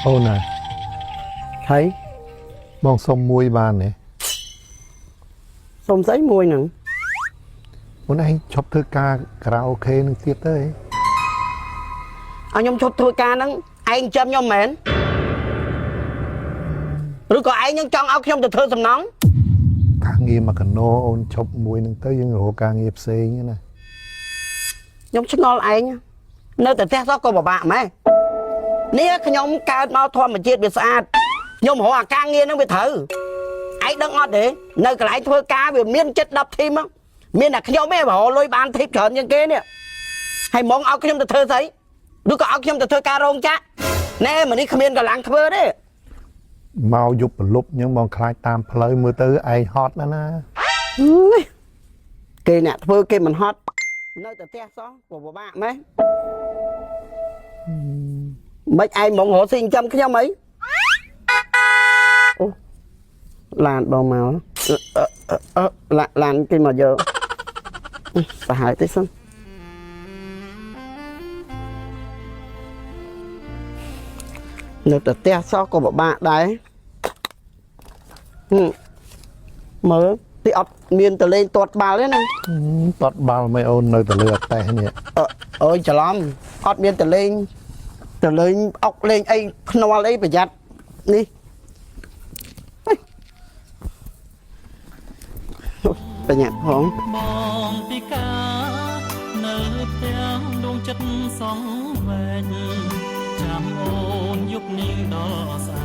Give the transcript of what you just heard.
អូនណា ហើយ បងសុំមួយបានទេ សុំស្អីមួយហ្នឹង អូនឯងឈប់ធ្វើការការ៉ាអូខេនឹងទៀតទៅអី ឲ្យខ្ញុំឈប់ធ្វើការហ្នឹងឯងចាំខ្ញុំមែនឬក៏ឯងនឹងចង់ឲ្យខ្ញុំទៅធ្វើសំណង ការងារមកកណោអូនឈប់មួយនឹងទៅយើងរកការងារផ្សេងណា ខ្ញុំឆ្ងល់ឯងនៅតែផ្ទះសោះក៏ពិបាកម៉េះនេះខ្ញុំកើតមកធម្មជាតិវាស្អាតខ្ញុំរកអាការងារហ្នឹងវាត្រូវឯងដឹងអត់ទេនៅកន្លែងធ្វើការវាមានចិត្ត10ធីមហ្នឹងមានតែខ្ញុំទេរកលុយបានធីបច្រើនជាងគេនេះហើយហ្មងឲ្យខ្ញុំទៅធ្វើស្អីឬក៏ឲ្យខ្ញុំទៅធ្វើការរោងចក្រណែម្នេះគ្មានកម្លាំងធ្វើទេ មកយប់ប្រលប់អញ្ចឹងបងខ្លាចតាមផ្លូវមើលទៅឯងហត់ណាស់ណា អើយគេអ្នកធ្វើគេមិនហត់នៅតែផ្ទះសោះក៏ពិបាកម៉េះមិនឯងហ្មងរកស៊ីចិញ្ចឹមខ្ញុំអីអូឡានបងមកអឺអឺអឺឡាឡានគេមកយកប្រហែលតិចសិននៅតែផ្ទះសោះក៏ពិបាកដែរហឹមមើលទីអត់មានតលេងទាត់បាល់ទេណា តត់បាល់មិនអូននៅតែលើអតេះនេះ អឺអើយច្រឡំអត់មានតលេងតលេងអុកលេងអីភ្នាល់អីប្រយ័ត្ននេះហេប្រញាប់ផង បងពីការនៅផ្ទាំងដួងចិត្តសងវែងចាំអូនយប់នេះដល់ស្អ